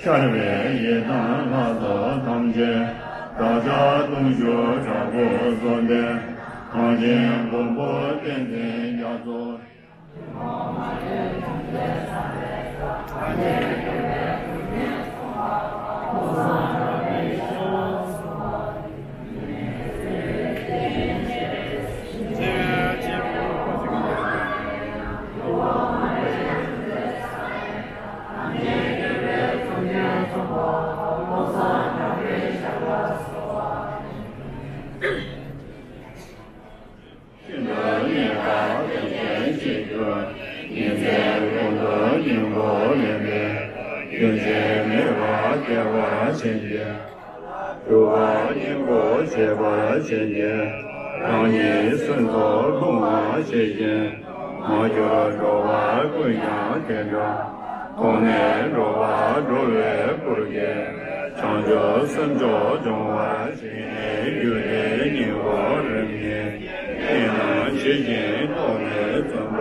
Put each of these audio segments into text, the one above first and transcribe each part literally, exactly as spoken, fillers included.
ཤར་བའི་ཡི་དམ་ལྷ་ཚོགས་ཐམས་ཅད། བདག་ཅག་གདུང་ཤུགས་དྲག་པོས་གསོལ་ཏེ། གངས་ཅན་མགོན་པོ་བསྟན་འཛིན་རྒྱ་མཚོ། ཤིན་ཏུ་མཉེས་པ་དེ་བཞིན་གཤེགས་པ། ཉི་ཚེ་ཀུན་ཏུ་སྙིང་པོ་ལེན་པའི། རྒྱུན་ཆད་མེད་པར་བདེ་བར་གཤེགས་པའི། སྒྲུབ་པ་སྙིང་པོ་སྤྱད་པར་བྱེད་ཅིང་། རང་ཉིད་སྲིད་མཚོར་ལྷུང་བར་བྱེད་ཅིང་། མ་གྱུར་འགྲོ་བ་ཀུན་ཀྱང་དེ་འདྲ། མཐོང་ནས་འགྲོ་བ་སྒྲོལ་བའི་སྐུར་བསྐྱེད། བྱང་ཆུབ་སེམས་མཆོག་འབྱོངས་པར་བྱེད། རྒྱུད་སྡེའི་སྙིང་པོ་རིམ་གཉིས། དེ་རྣམས་ཇི་བཞིན་རྟོགས་ནས་བརྩོན་པ།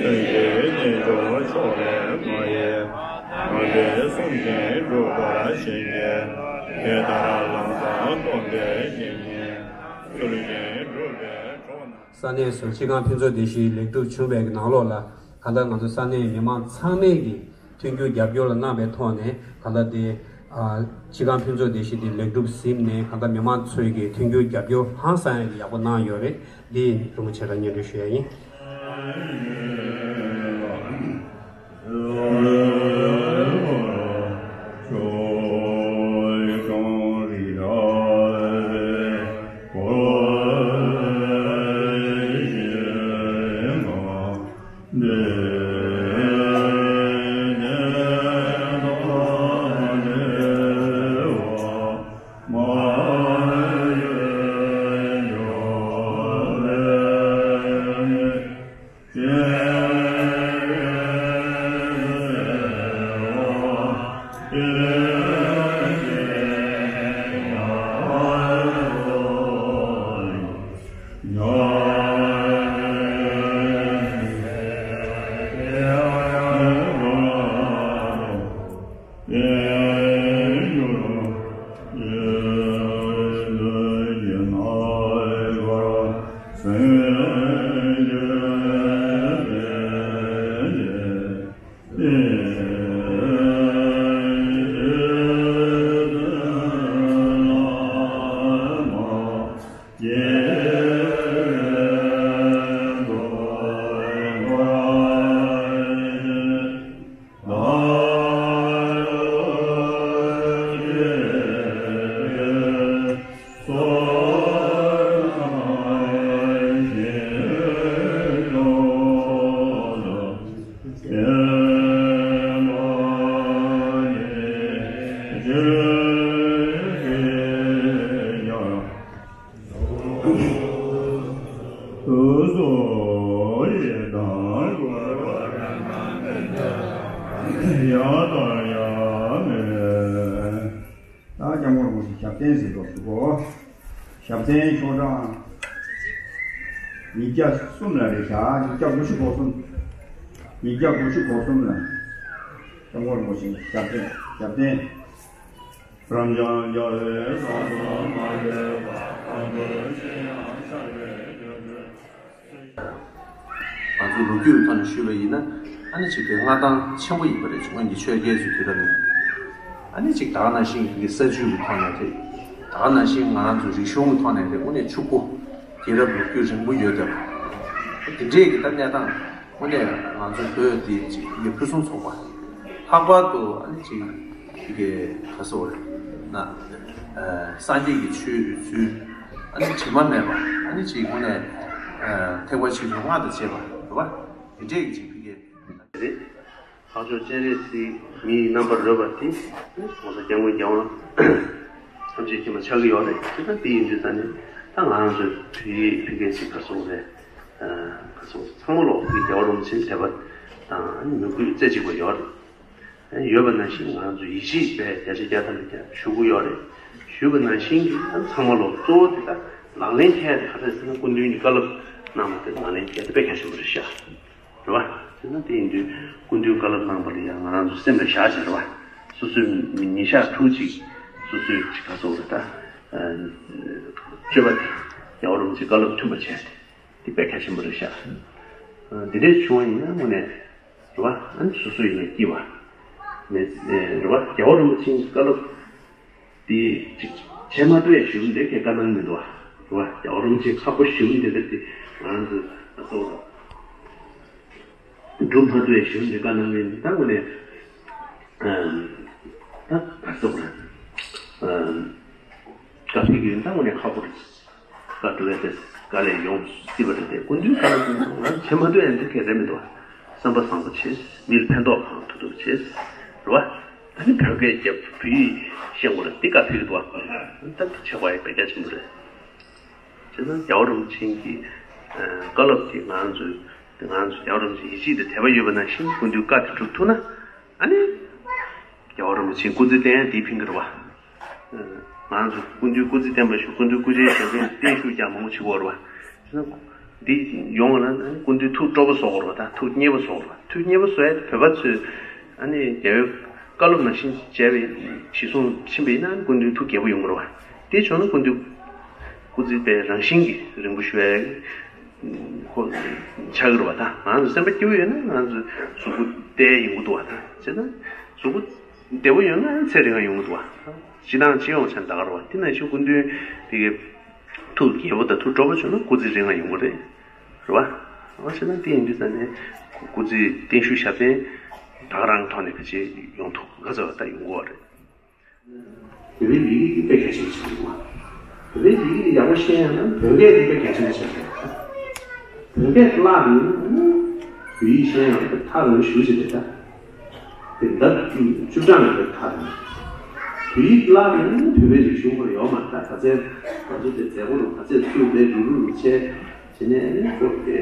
ཐུན་བཞིའི་རྣལ་འབྱོར་མཆོག་ལས་མ་གཡེལ། དམ་པའི་གསུང་བཞིན་སྒྲུབ་པར་བྱེད་ཅིང་། དེ་ལྟར་ལམ་བཟང་སྟོན་པའི་བཤེས་གཉེན། ཚུལ་བཞིན་སྒྲུབ་པའི་གྲོགས་རྣམས། ས་གནས་སུ་སྤྱི་ཁང་ཕུན་ཚོགས་སྡེ་བཞིའི་ལེགས་གྲུབ་བྱུང་བའི་ནང་ལོགས་ལ། གང་ལྟར་ང་ཚོ་ས་གནས་མི་མང་ཚང་མས་ཀྱི་མཐུན་འགྱུར་རྒྱབ་སྐྱོར་ལ་གནང་བའི་ཐོག་ནས། གང་ལྟར་དེ་ཨ་སྤྱི་ཁང་ཕུན་ཚོགས་སྡེ་བཞི་དེ་ལེགས་གྲུབ་ཟིན་ནས། གང་ལྟར་མི་མང་ཚོས་ཀྱི་མཐུན་འགྱུར་རྒྱབ་སྐྱོར་ཧང་སང་ཡག་པོ་གནང་ཡོད་རེད། འདི་རིན་པོ་ཆེ་ལ་སྙན་སྒྲོན་ཞུ་ཡ་ཡིན། ད་སྐྱབས་མགོན་རིན་པོ་ཆེ་ཞབས་བརྟན་ཟེར་འགྲོ་ཟེར་གོ། ཞབས་བརྟན་ཤོག་གྲངས་ཉིས་བརྒྱ་གསུམ་ལ་རེད་བཞག་ཉིས་བརྒྱ་དགུ་བཅུ་གོ་གསུམ། ཉིས་བརྒྱ་དགུ་བཅུ་གོ་གསུམ་ལ་སྐྱབས་མགོན་རིན་པོ་ཆེ་ཞབས་བརྟན། ཞབས་བརྟན། རབ་འབྱམས་རྒྱལ་བའི་ས་གསུམ་མ་ཡལ་བ། དང་པོའི་ཆོས་དབྱིངས་ཤར་བའི་སྙིང་པོ། ང་ཚོ་ལོ་རྒྱུས་ཐོག་ནས་ཞུས་པ་ཡིན་ན། ཨ་ནི་ཅིག་གི་མངའ་ཐང་ཆེན་པོ་ཡིན་པ་རེད། སྔོན་གྱི་ཆོས་རྒྱལ་ཚོའི་དུས་རབས་ནས། ཨ་ནི་ཅིག་ད་ག་ནང་བཞིན་གྱི་ས་བཅུད་ཀྱི་ཐོག་ནས་རེད། ད་ག་ནང་བཞིན་ང་རང་ཚོ་རིག་གཞུང་གི་ཐོག་ནས་རེད། དངོས་གནས་ཕྱུག་པོ། རྒྱལ་རབས་ལོ་རྒྱུས་རིང་པོ་ཡོད་བསྡད་པ། དེ་འདྲས་ཀྱི་ད་གནས་སྟངས། དངོས་གནས་ང་ཚོ་བོད་འདི་ཅིག་ཡ་ཕུན་སུམ་ཚོགས་པ། ལྷག་པར་དུ་ཨ་ནི་ཅིག་དེ་གའི་ག་ཟེར་དགོས་རེད་ན། ཨ་སངས་རྒྱས་ཀྱི་ཆོས་ཚུལ། ཨ་ནི་དྲི་མ་མེད་པ། ཨ་ནི་ཅིག་དངོས་གནས་ཨ་ཐེག་པ་ཆེ་ཆུང་ལྔ་དང་བཅས་པ་རེད་པ། དེ་འདྲས་ཀྱི་ཅིག་ཕ་གིའི་རེད། འཕགས་མཆོག་སྤྱན་རས་གཟིགས་མིའི་རྣམ་པར་རོལ་པ་དེ། ༸གོང་ས་༸སྐྱབས་མགོན་རྒྱལ་དབང་ཐམས་ཅད་མཁྱེན་པ་ཆགས་ཀྱི་ཡོད་རེད། དེ་ལྟར་དེ་ཡིན་དུས་ཙང་ནས། ད་ང་རང་ཚོའི་བོད་ཡིག་ཕ་གིའི་ཅིག་ག་ཟེར་དགོས་རེད། ག་ཟེར་དགོས། ཚང་མ་ལོག་གི་རྒྱལ་བ་རིན་པོ་ཆེའི་དད་པ་དང་མོས་གུས་རྩེ་གཅིག་པ་ཡོད་རེད། ཡོད་པ་ནང་བཞིན་ང་རང་ཚོ་ཡིད་ཆེས་དཔེ་བརྒྱ་ཆ་བརྒྱ་ཐམ་པ་བརྒྱ་ཞུ་གི་ཡོད་རེད། ཞུས་པ་ནང་བཞིན་གྱི་ཚང་མ་ལོག་གཙོ་བོ་དེ་ད་ལག་ལེན་འཁེལ་ཡ་དེ་ག་རེ་རེད་ཟེར་ན། སྐུ་མདུན་གྱི་བཀའ་སློབ་གནང་བ་དེ་ལག་ལེན་འཁེལ་ཡ་དེ་དཔེ་གལ་ཆེན་པོ་རེད་ཤག་རེད་བ། དེ་ན་དེ་ཡིན་དུས་སྐུ་མདུན་བཀའ་སློབ་གནང་པ་ལ་ཡང་ང་རང་ཚོ་སེམས་ལ་བཞག་བྱས་རེད་བ། སོ་སོའི་མི་ཉིན་ཞག་དྲུག་ཅིག་སོ་སོའི་ཅིག་ག་སོགས་རེད་ད། སྤྱོད་པ་དེ་རྒྱལ་བ་རིན་པོ་ཆེའི་བཀའ་སློབ་མཐུན་པ་བྱས་ཏེ་དེ་དཔེ་གལ་ཆེན་པོ་རེད་ཤག་འདི་འདྲའི་བྱུང་བ་ཡིན་ན་དངོས་གནས་རེད་བ། ཨ་ནི་སོ་སོ་ཡིན་ན་སྐྱིད་པ་མེད་རེད་བ། རྒྱལ་བ་རིན་པོ་ཆེའི་བཀའ་སློབ་དེ་ཅིག་བྱེད་མ་ཐུབ་ཡ་ཞུ་འདི་གའི་བཀའ་གནང་མི་འདུག་བ། རེད་བ། རྒྱལ་བ་རིན་པོ་ཆེའི་ཁག་པོ་ཞུ་འདི་འདྲ་དེ་ང་རང་ཚོ་ད་གཙོ་བོ་སྒྲུབ་མ་ཐུབ་ཡ་ཞུ་འདི་བཀའ་གནང་མི་འདུག་ད་དངོས་གནས་ད་ག་སོགས་རེད། བཀའ་ཕེབས་ཀྱི་ཡོད་ད་དངོས་གནས་ཁག་པོ་རེད། བཀའ་སྒྲུབ་ཡ་དེ་དཀའ་ལས་ཡོང་སྲིད་པ་རེད་དེ་སྐུ་མདུན་བཀའ་ལ་ང་བྱེད་མ་ཐུབ་ཡ་འདི་གའི་རེད་མི་འདུག་བསམ་པ་བཟང་པོ་བྱེད། མི་ལ་ཕན་ཐོགས་གང་ཐུབ་ཐུབ་བྱེད། རེད་བ། ད་ནི་བོད་སྐད་རྒྱབ་བོད་ཡིག་ཤེས་དགོས་རེད་འདི་བཀའ་ཕེབས་ཀྱི་འདུག་བ། ད་འདི་བྱེད་དགོས་ཡ་དཔེ་རྒྱ་ཆེན་པོ་རེད། བྱས་ཙང་རྒྱལ་བ་རིན་པོ་ཆེ་གི་བཀའ་སློབ་དེ་ང་ཚོས་ང་ཚོ་རྒྱལ་བ་རིན་པོ་ཆེ་ཡིད་ཆེས་དང་དད་པ་ཡོད་པ་ནང་བཞིན་སྐུ་མདུན་བཀའ་དེ་སྒྲུབ་ཐུབ་ན་ཨ་ནི། རྒྱལ་བ་རིན་པོ་ཆེ་སྐུ་ཚེ་བརྟན་ཡ་དེའི་ཕན་གྱི་རེད་བ། ང་ཚོ་སྐུ་མདུན་སྐུ་ཚེ་བརྟན་པ་ཞུ། སྐུ་མདུན་སྐུ་ཕྱྭའི་ཞབས་པད་བརྟན་བཞུགས་ཀྱང་མང་པོ་བྱེད་དགོས་རེད་བ། འདི་ཡོང་བ་ལ་སྐུ་མདུན་ཐུགས་སྤྲོ་པོ་བཟོ་དགོས་རེད་བ། ད་ཐུགས་མཉེས་པོ་བཟོ་དགོས་རེད་བ། ཐུགས་མཉེས་པོ་བཟོ་ཡ་དེ་བོད་པ་ཚོས་ཨ་ནི་རྒྱལ་བའི་བཀའ་སློབ་ནང་བཞིན་བྱས་པའི་གཞི་བཟུང་ཕྱིན་པ་ཡིན་ན་སྐུ་མདུན་ཐུགས་དགྱེས་པོ་ཡོང་གི་རེད་བ། དེ་བྱུང་ན་སྐུ་མདུན་སྐུ་ཚེ་དཔེ་རང་བཞིན་གྱིས་རིང་པོ་བཞུགས་ཡ་ཁོ་ཆགས་ཀྱི་རེད་བ། ད་ང་ཚོ་སེམས་པ་སྐྱིད་པོ་ཡོད་ན་ང་ཚོ་གཟུགས་པོ་བདེ་ཡོང་གི་འདུག་བ། ད་བྱས་ན་གཟུགས་པོ་བདེ་པོ་ཡོད་ན་ཚེ་རིང་བ་ཡོང་གི་འདུག་བ། སྤྱི་བཏང་སྤྱི་ཡོངས་ཆ་ནས་ད་ག་རེད་བ། དེ་ནང་བཞིན་སྐུ་མདུན་དེ་གའི་ཐུགས་དགྱེས་པོ་དང་ཐུགས་སྤྲོ་པོ་བྱུང་ན་སྐུ་ཚེ་རིང་བ་ཡོང་གི་རེད། རེད་བ། འོ་བྱས་ན་དེ་ཡིན་དུས་ཙང་ནས་སྐུ་ཚེ་བརྟན་བཞུགས་ཞབས་བརྟན་ད་ག་རང་གི་ཐོག་ནས་ཕལ་ཆེར་ཡོང་ཐུབ་ག་ཚོད་བ་ད་ཡོང་གི་རེད། བོད་པའི་ཡི་གེ་འདི་དཔེ་གལ་ཆེན་པོ་ཆགས་འདུག་བ། བོད་པའི་ཡི་གེ་འདི་ཡག་པོ་ཤེས་ཡང་ན་བོད་སྐད་འདི་དཔེ་གལ་ཆེན་པོ་ཆགས་འདུག་བོད་སྐད་བརླག་ནས་བོད་ཡིག་ཤེས་ཡང་ཐག་རིང་ཞུ་ཞིག་རེད་ད། དེ་ཟླ་བཅུ་གྲངས་ལས་ཐག་རིང་། བོད་ཡིག་བརླག་ནས་བོད་པའི་རིག་གཞུང་ཁོ་ཡོད་མ་རེད་ད། ག་ཚད་ང་ཚོ་དེ་མཛད་སྒོ་རུ་ག་ཚད་ཚུགས་པའི་རུ་རུ་རུ་བྱས་བྱས་ནས་ཁོ་དེ་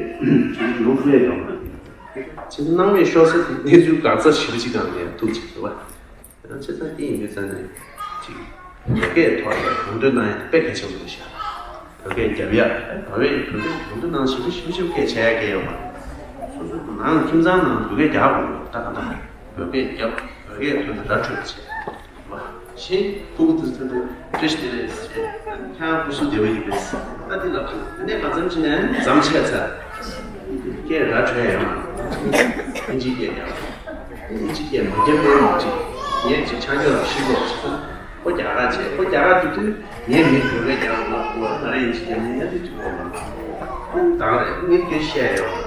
ཡོང་ཐུབ་ཡ་ཡོད་མ་རེད། ཁྱེད་ཚོ་སྣང་མེད་ཤོར་ས་དེ་གནས་ཚུལ་འགག་རྩ་ཞེ་པོ་ཅིག་དང་ལྡན་ཐུག་ཅིག་རེད་བ། ཡང་བྱས་ཙང་དེ་ཡིན་དུས་ཙང་ནས་ཅིག་བོད་སྐད་ཐོག་ལ་གོམ་བགྲོད་གནང་ཡ་དཔེ་གལ་ཆེན་པོ་རེད་ཤག་བོད་སྐད་རྒྱབ་ཡ་ད་བས་བོད་སྐད་གོམ་བགྲོད་གནང་ཞིབ་ཞིབ་ཞིབ་སྐད་ཆ་ཡ་སྐད་ཡོད་མ་རེད། སོ་སོ་ནང་ཁྱིམ་ཚང་ནང་བོད་སྐད་རྒྱག་དགོས་ཡོད་ད་ག་ད་བོད་སྐད་རྒྱབ་བོད་སྐད་ཐོག་ནས་ར་འཕྲོད་པ་བྱས་བ་ཤེས་ཕྲུ་གུ་དེ་ཚོ་ཐོན་ཏེ་བཀྲ་ཤིས་བདེ་ལེགས་ཟེར་ཁྱེད་རང་སྐུ་གཟུགས་བདེ་པོ་ཡིན་པས་ད་འདི་ལ་དེ་ནས་གང་འཚམ་ཕྱིན་ནས་འཛམ་ཆས་ཚར་སྐད་ར་འཕྲོད་ཡ་ཡོད་མ་རེད། ཨིན་ཇི་སྐད་རྒྱག་ཨིན་ཇི་སྐད་མ་རྒྱབ་པའི་མི་གཅིག་ངས་ཅིག་ཆ་རྒྱུ་ལ་ཤི་གོ་ཅིག་ཁོ་རྒྱ་གར་བྱས་ཁོ་རྒྱ་གར་དུ་དུས་ངས་མི་བོད་སྐད་རྒྱག་ལ་ཁོ་ད་རེ་ཨིན་ཇི་རྒྱབ་ནས་ཡ་དུས་དུས་གོ་མ་ད་རེད་ངས་སྐད་བཤད་ཡོད་